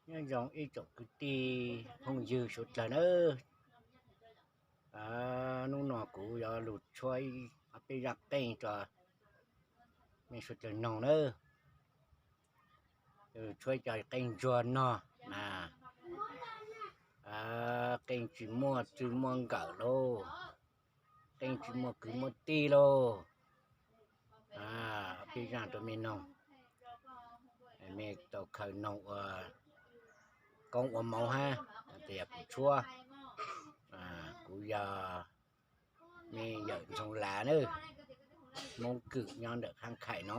Nyob zoo ib tsoom kwv tij phooj ywg suav dlawg nawb. Hnub no kuv yuav lug tshuab peb zaaj qeej rua mej suav dlawg noog nawb. Tshuab cov qeej ntsuag nog mas, qeej tsis muaj txwj muaj nkawm lauj, qeej tsis muaj kwv muaj tij lauj. Peb zaaj rua mej noog, mej tau khaws noog ua koob ua moov hab, tes yog kuv tshuab. Kuv yog mej yawm Ntxhoo Lav nawb, Moob Kwm nyob ntawm Khab Khais no.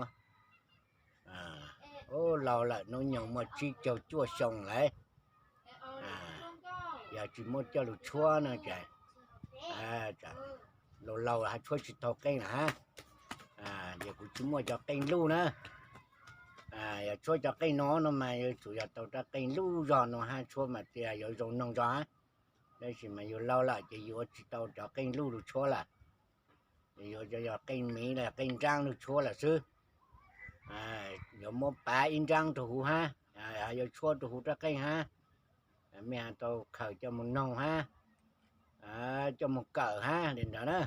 Ub, laug lawm, hnub nyoog muaj tsib caug cuaj xyoo lawm. Yog tsis muab coj lug tshuab no ces, laug laug hab tshuab tsis tau qeej lawm hab. Yog kuv tsis muaj cov qeej luj na. Yog tshuab cov qeej no no mas yuav tsum yog tau rab qeej luj zog no hab tshuab mas thiaj yuav zoo noog zog hab. Tab sis mas yug laug lawm ces yug ua tsis tau cov qeej luj lug tshuab lawm. Yug yog qeej miv los qeej nraab lug tshuab lawm xwb. Yuav muab pav ib nraab rua huv hab, yuav tshuab rua huv rab qeej hab. Mej has tau khaws coj moog noog hab, coj moog kawm hab li ntawd na.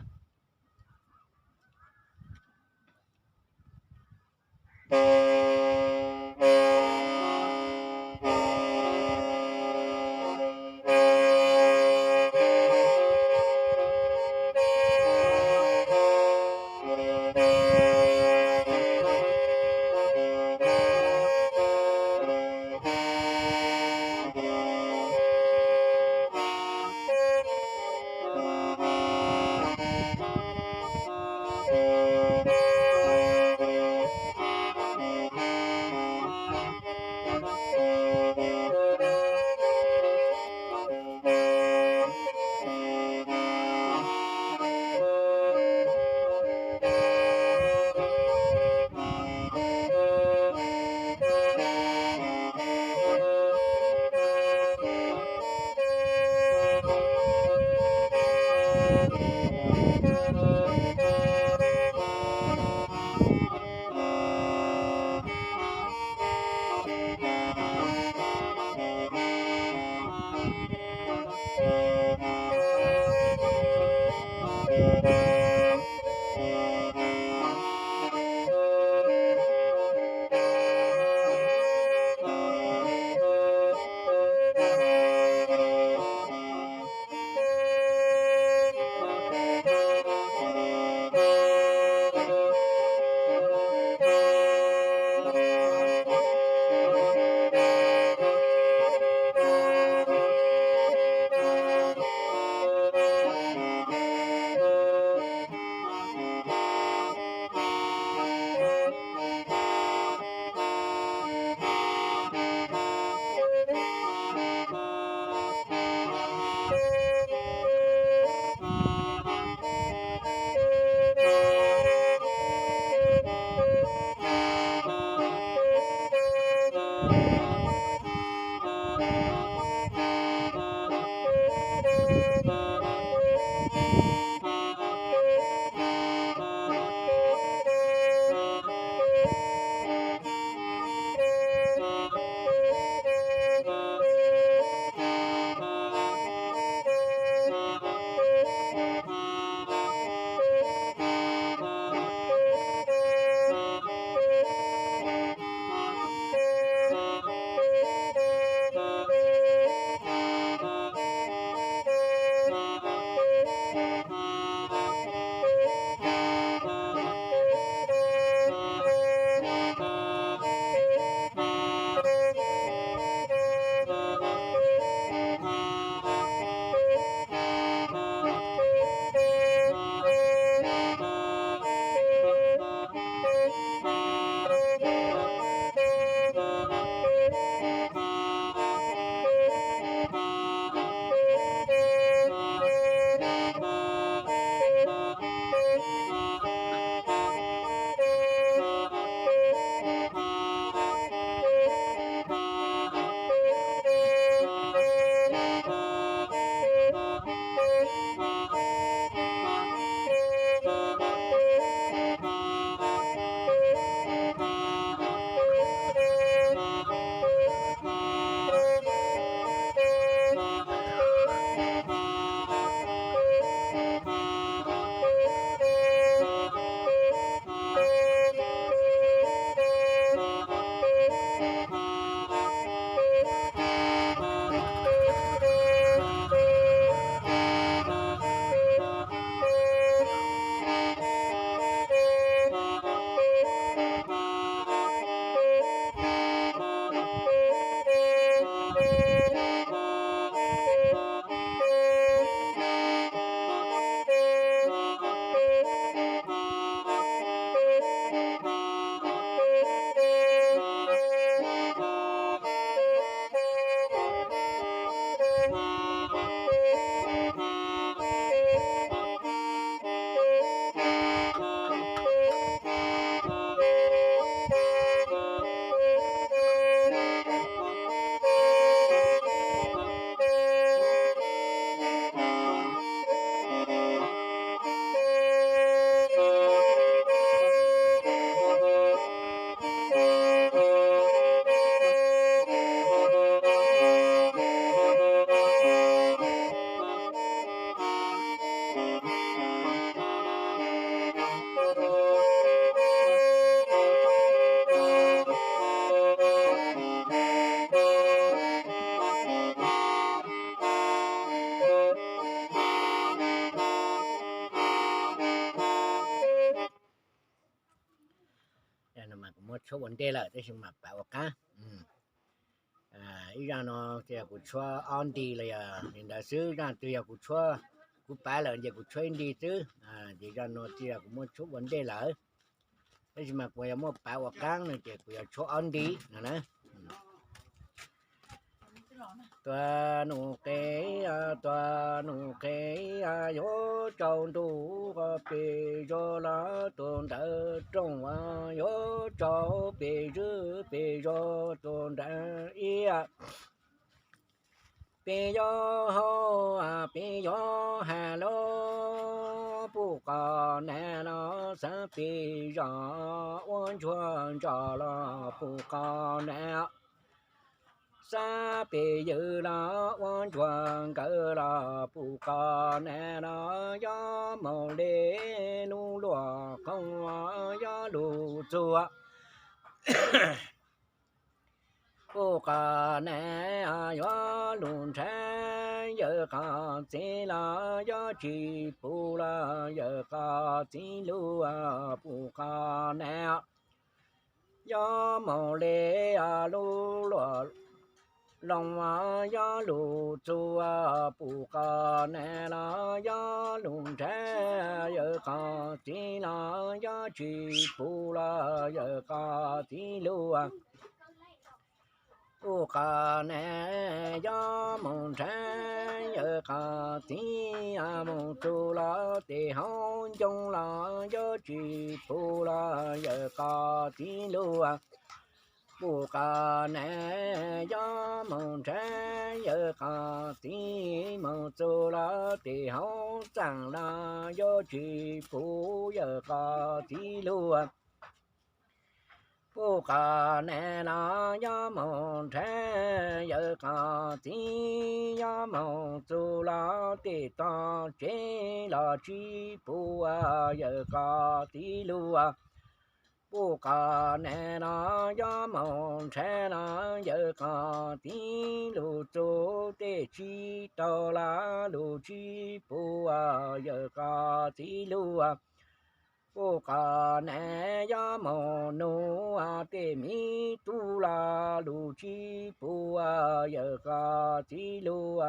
Kuv muab tshuab ua ntej lawm tab sis mam pav ua qaab. Ib zaj no yog kuv tshuab ob nti los yog li ntawd xwb, zaj twg yog kuv tshuab, kuv pav lawm ces kuv tshuab ib nti xwb, ces zaj no tij yog kuv muab tshuab ua ntej lawm. Tab sis mas kuv yuav muab pav ua qaab no ces kuv yuav tshuab ob nti no na. Tua num qe, tua num qe, yuav tsaus ntuj pem zos los tus ntawd rooj, yuav tsaus pem zwm pem zos tus ntawd iab. Peb yuav haus, peb yuav has los puj qos nas los xab pem zos, ua ntsuag ntsos los puj qos nas, xab pem ywm los ua ntsuag nkawd los puj qos nas los, yuav mus le lub luam qhoo yuav lug txug puj qos nas, yuav lug nrhav yawg qos txiv los yuav tsis pum los yawg qos txiv lug puj qos nas, yuav mus le lub luam loog yuav lug txug puj qos nas los, yuav lug nrhav yawg qos txiv los yuav tsis pum los yawg qos txiv lug puj qos nas, yuav mus nrhav yawg qos txiv mus txug los tej hauv ncoo los yuav tsis pum los yawg qos txiv lug puj qos nas, yuav mus nrhav yawg qos txiv mus txug los tej hauv txaaj los yuav tsis pum yawg qos txiv lug puj qos nas los, yuav mus nrhav yawg qos txiv yuav mus txug los tej tog tsev los tsis pum yawg qos txiv lug puj qos nas los, yuav mus nrhav los yawg qos txiv lug txug tej tsis taug los lug tsis pum yawg qos txiv lug puj qos nas, yuav mus nug tej miv tub los lug tsis pum yawg qos txiv lug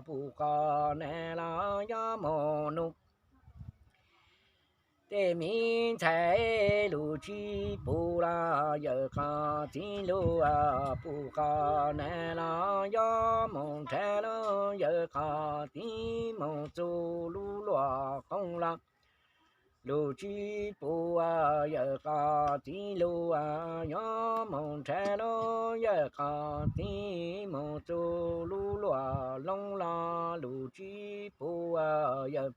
puj qos nas los, yuav mus nug tej miv ntxhais lug tsis pum los yawg qos txiv lug puj qos nas los, yuav mus nrhav los yawg qos txiv mus txug lub luam qhoo los lug tsis pum yawg qos txiv lug, yuav mus nrhav los yawg qos txiv mus txug lub luam loog los lug tsis pum yawg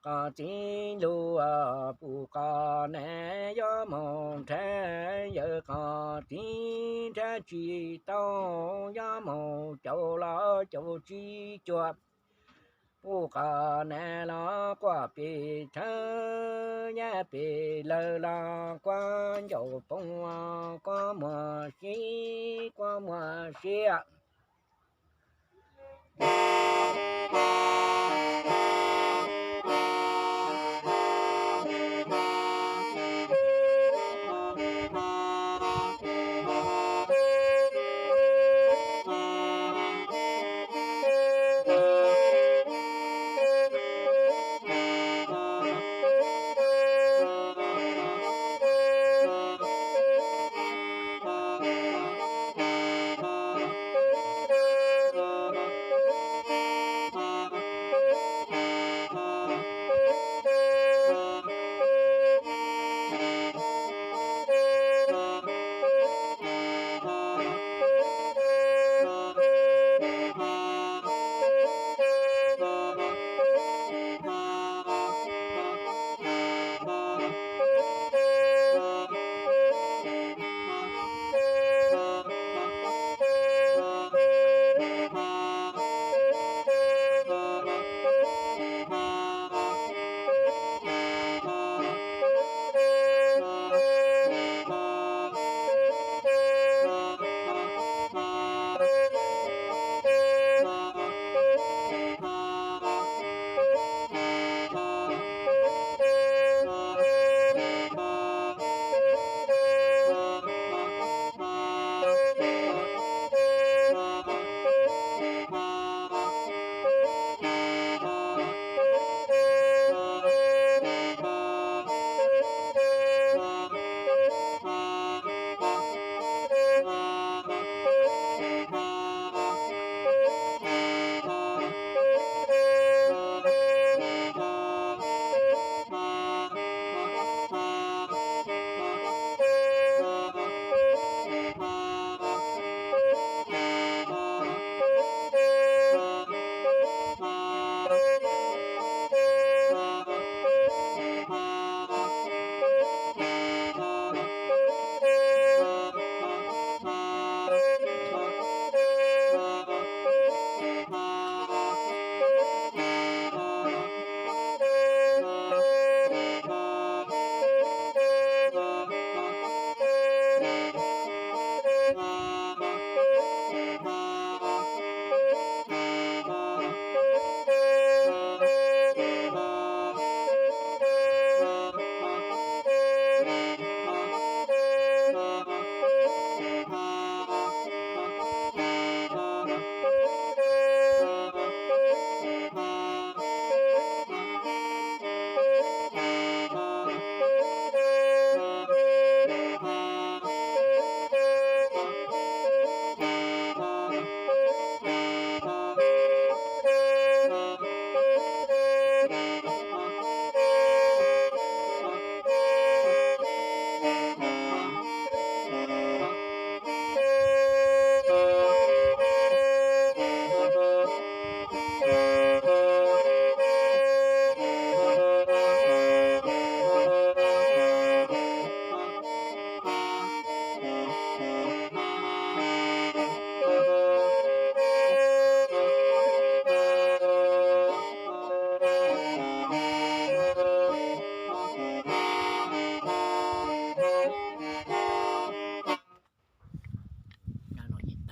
qos txiv lug puj qos nas, yuav mus nrhav yawg qos txiv nrhav tsis tau, yuav mus caum los caum tsis cuag puj qos nas los, quaj pem thawv nyab pem lawg los, quaj ncaus poob, quaj muag sib, quaj muag siab.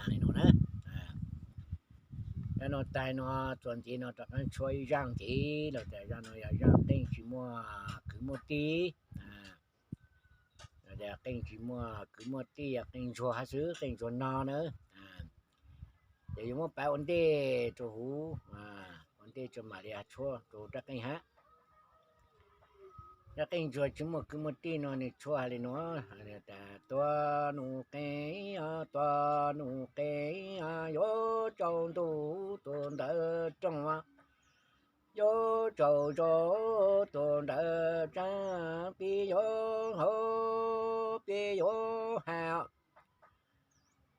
li no na. Zaj no tag no, txuas ntxiv no rov qab tshuab ib zaj ntxiv los tas zaj no yog zaj qeej tsis muaj kwv muaj tij. Qeej tsis muaj kwv muaj tij, qeej ntsuag hab xwb, qeej ntsuag no na. Ces yuav muab pav ua ntej rau huv, ua ntej tso mam li tshuab rau rab qeej hab. Rab qeej ntsuag tsis muaj kwv muaj tij no nws tshuab hais li no: Tua num qeej, tua num qeej, yuav tsaus ntuj tus ntawd rooj, yuav tsaus zog tus ntawd tsav, peb yuav haus peb yuav haj.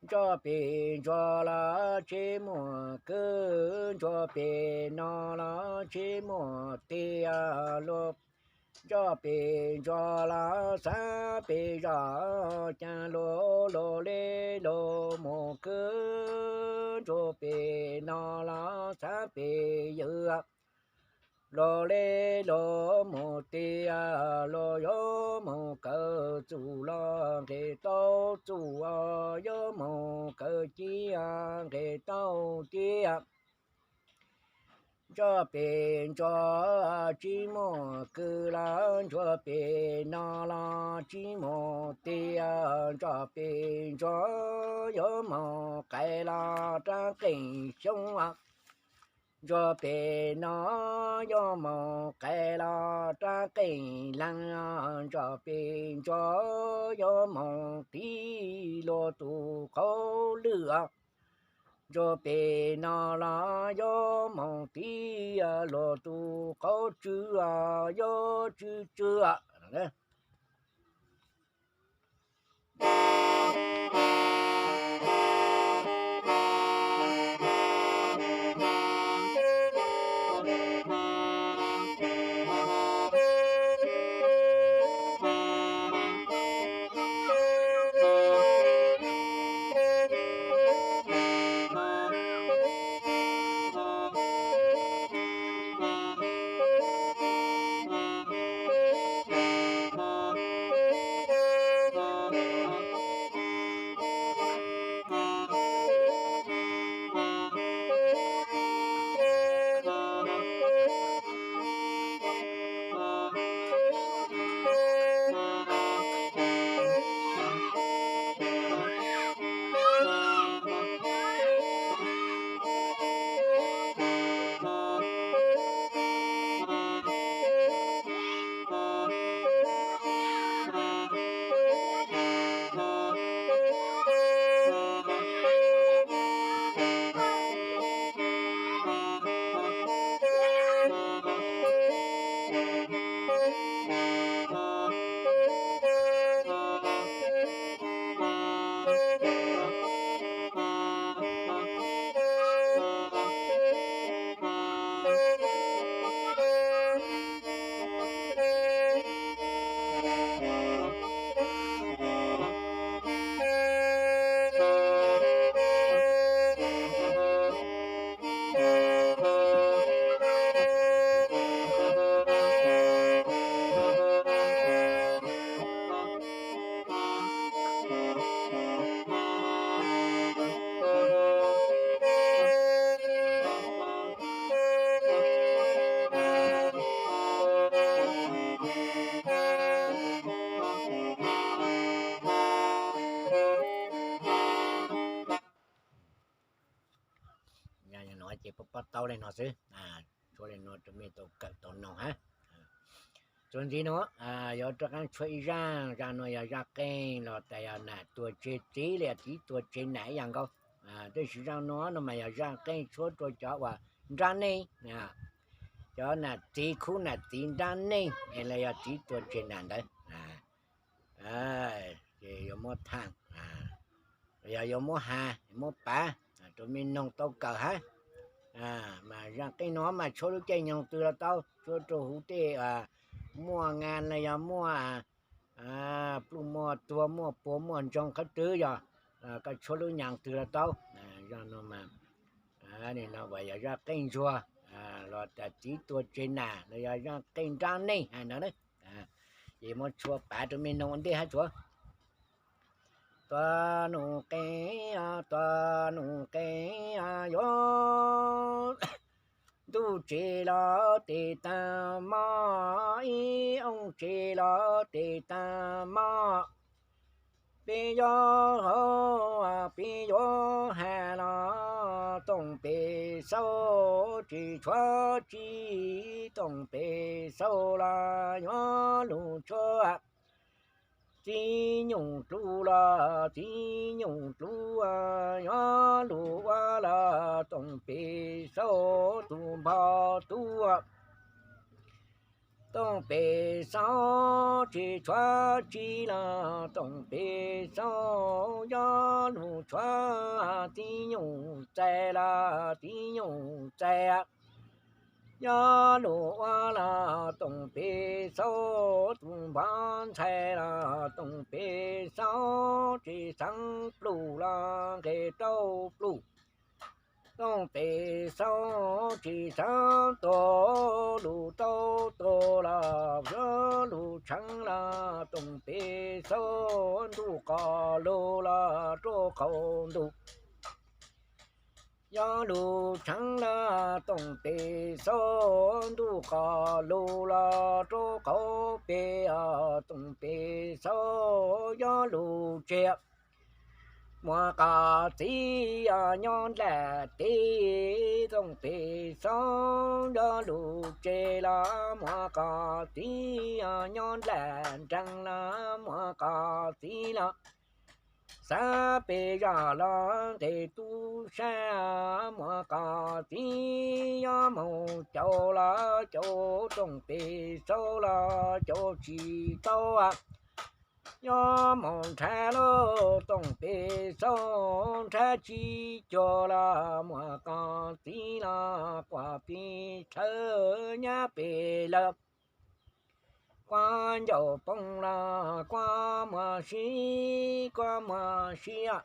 Ntsuag pem ntsuag los tsis muaj kwv, ntsuag pem no los tsis muaj tij, luag ntsuag pem ntsuag los xav pem zos, cas luag luag li luag mus kwv, ntsuag pem no los xav pem yawm, luag li luag mus tij, luag yuav mus kawm txuj los nqis tau txuj, yuav mus kawm ciaj nqis tau ciaj. Ntsuag pem ntsuag tsis muaj kwv los, ntsuag pem no los tsis muaj tij, ntsuag pem ntsuag yuav mus qais los rab qeej xyoob, ntsuag pem no yuav mus qais los rab qeej leej, ntsuag pem ntsuag yuav mus tiv luag tus qauv lwj, ntsuag pem no los yuav mus tiv luag tus qauv tsw, yuav tsw tsw. Ces pab pab tau li no xwb, tshuab li no rau mej tau kawm tau noog hab. Txuas ntxiv no, yuav rov qab tshuab ib zaj, zaj no yog zaj qeej los tas yog nam tuag tseg txiv los yog txiv tuag tseg nam ib yam nkaus. Tab sis zaj no no mas yog zaj qeej tshuab rau cov uas nrab neej, cov nam txiv khub nam txiv nrab neej los yog txiv tuag tseg nam ntawd. Ces yuav muab tham, yog yuav muab has muab pav rau mej noog tau kawm hab. Mas zaj qeej no mas tshuab lub caij nyoog twg los tau, tshuab rau huv tej muaj nas los yog muaj pluj muaj tuag muaj puas muaj ntsoog qhov twg yog, koj tshuab lub nyoog twg los tau. Zaj no mas, no uas yog zaj qeej ntsuag los tas txiv tuag tseg nam los yog zaj qeej nrab neej hais ntawd na. Ces muab tshuab pav rau mej noog ua ntej hab tsuav. Tua num qeej, tua tsev los tes taag mog, ib ooj tsev los tes taag mog. Peb yuav hauv, peb yuav has los Toom Pem Xauj tsis tshuav tsi, Toom Pem Xauj los yuav lug tshuav. Txiv nyuj dlub los txiv nyuj dlub yuav lug ua los Toom Pem Xauj tug npog tub. Toom Pem Xauj tsis tshuav tsi los Toom Pem Xauj yuav lug tshuav. Txiv nyuj txais los txiv nyuj txais yuav lug ua los Toom Pem Xauj tug npog ntxhais los Toom Pem Xauj tsis xaav pluj los nqes rau pluj. Toom Pem Xauj tsis xaav tuag, lug tau tuag los yuav lug tsheev los Toom Pem Xauj ntuj qos lug los rua qaum ntug. Yuav lug tsheev los Toom Pem Xauj ntuj qos lug los rua qaum peg, Toom Pem Xauj yuav lug tseg. Muam qos txiv nyob dlaim teb, Toom Pem Xauj yuav lug tseg los muam qos txiv nyob dlaim nreeg los muam qos txiv los xav pem zog los nqes tub sab. Muam qos txiv yuav moog caum los caum Toom Pem Xauj los caum tsis tau. Yuav moog nrhav lauj Toom Pem Xauj nrhav tsis cuag los muam qos txiv los quas pig tshawb nyab pem lawm. Kuab ncauj poob los kuab muag sib, kuab muag sib.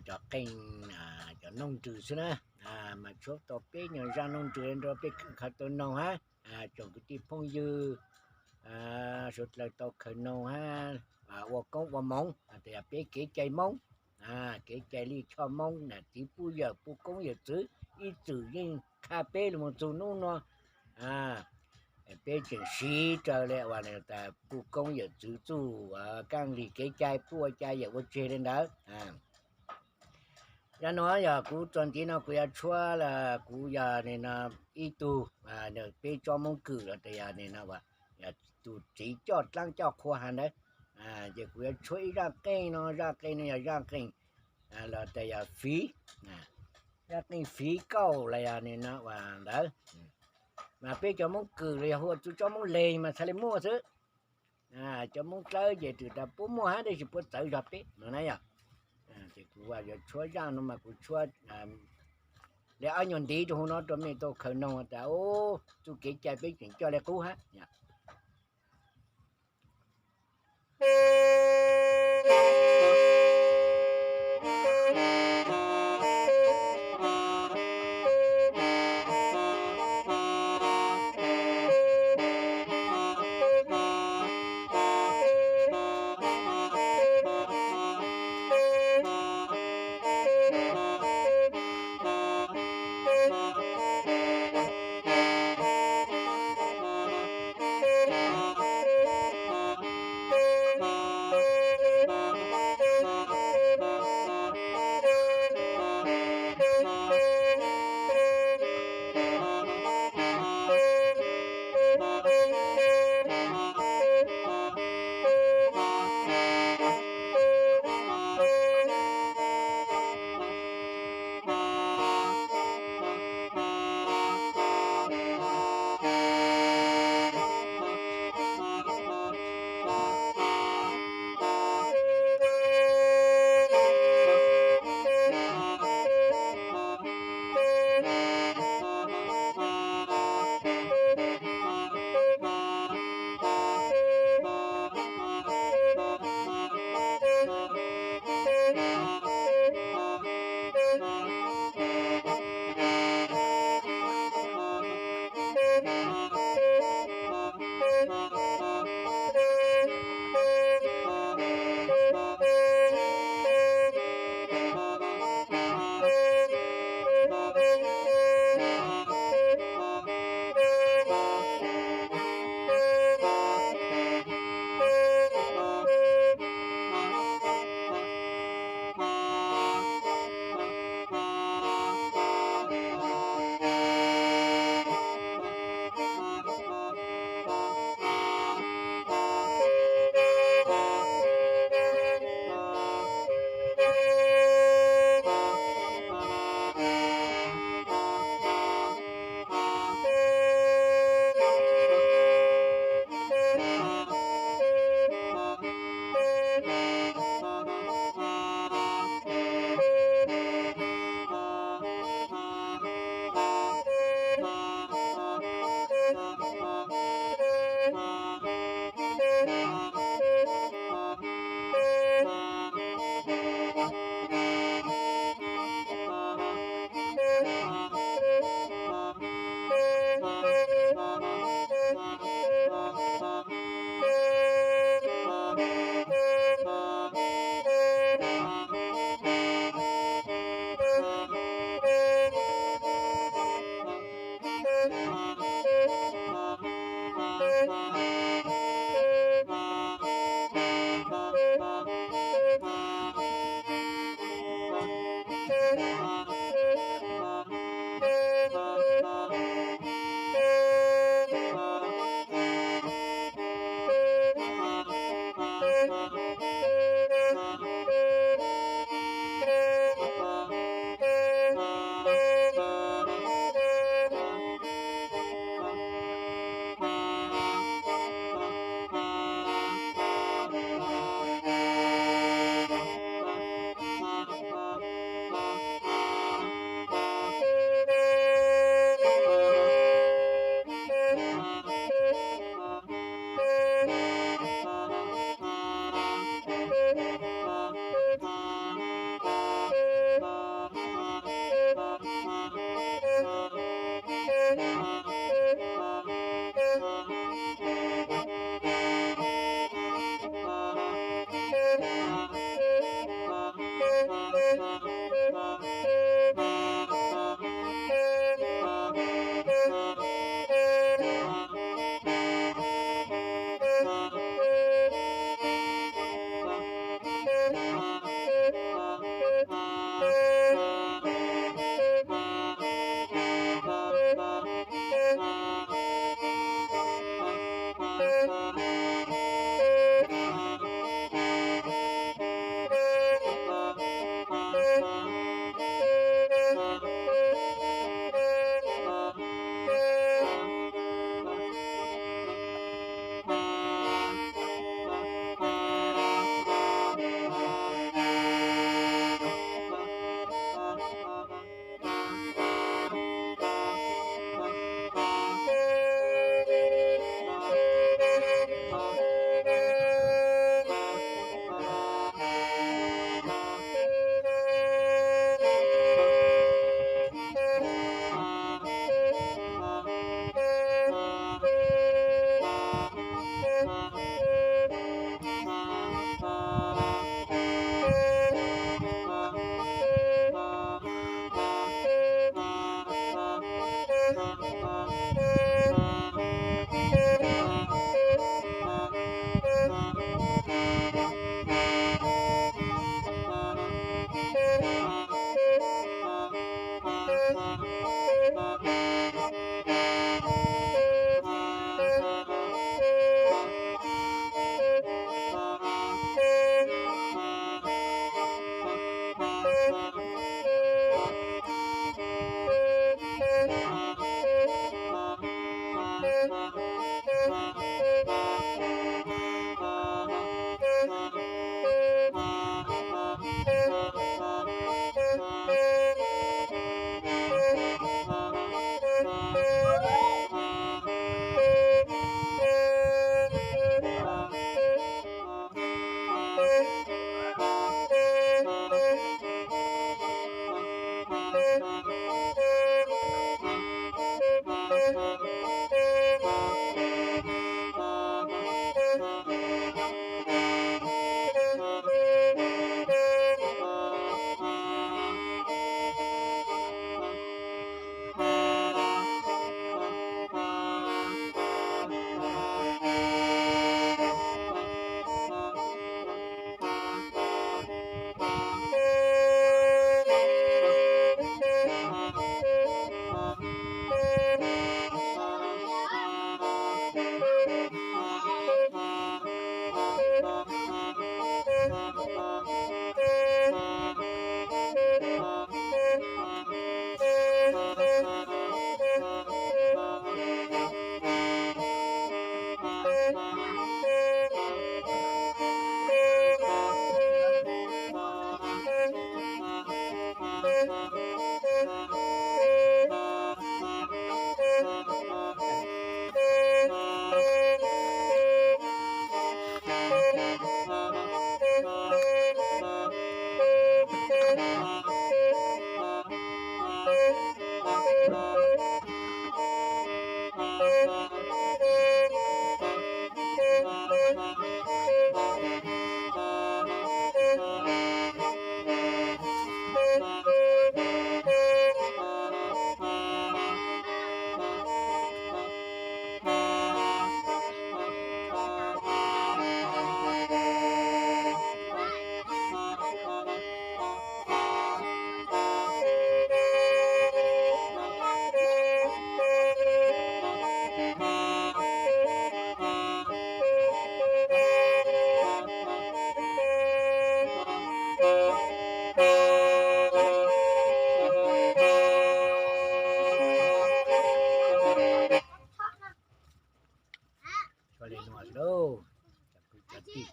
cov qeej, cov noog nrws xwb na. Mas tshuab tau peb nyuag zaj noog nrws nrog peb khaws tau noog hab, tsoom kwv tij phooj ywg sawv dlawg tau khaws noog hab ua koob ua moov. Tes yog peb kev cai Moob, kev cai lij choj Moob na, txiv puj yawm puj koob yawm txwv ib txwm yeej qha peb los mus txug nub nua. Peb tseem siv raws le uas tas puj koob yawm txwv txuj kaaj lig kev cai, puj ua cai yawm ua tseg le ntawd. Zaj nuav yog kuv txuas ntxiv no kuv yuav tshuab, kuv yog nim no ib tug, peb tsob Moob Kws los tas yog nim no yog tus txiv coj dlaab coj qhua has ntawd. Ces kuv yuav tshuab ib zaj qeej no, zaj qeej no yog zaj qeej los tas yog fiv, zaj qeej fiv kauj los yog nim no uas ntawd. Mas peb cov Moob Kws los yog hu ua txug tsob Moob Leeg mas txhaj le muaj xwb. Cov Moob Dlawb ces twb tas puab muaj hab tab sis puab txawv zog peb no na yog. Ces kuv yuav tshuab zaj no mas kuv tshuab le ob nyuag ntiv rua huv no rua mej tau khaws noog tas txuj kev cai peb tseem coj le qub hab.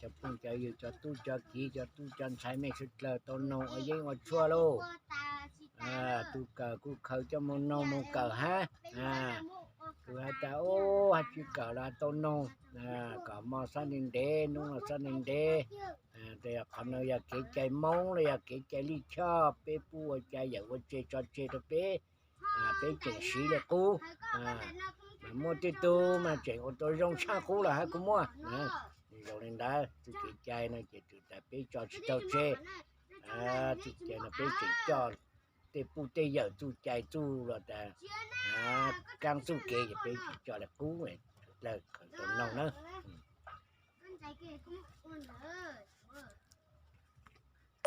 Cov phooj cov ywg, cov tub cov kiv, cov tub cov ntxhais mej sawv dlawg tau noog ua yeeb ua tshuaj lauj. Tus kawm kuj khaws coj mus noog mus kawm hab. Tus has tas ub, has tsis kawm los tau noog, kom moj xob ntev ntev, nub los xob ntev ntev. Qhov no yog kev cai Moob los yog kev cai lij choj, peb pub ua cai yawm ua tseg tso tseg rau peb, peb tseem siv li qub. Mas muaj tej tug mas tseem ua tau zoo tshaj qub los hab kuj muaj. Zoo li ntawd, txuj kev cai no ces txawm tas peb tso tsis tau tseg. Txuj cai no peb tseem coj tej pub tej yawm txuj cai txuj los tas kaab txuj kev ces peb tseem coj li qub, dlawg khaws tau noog na.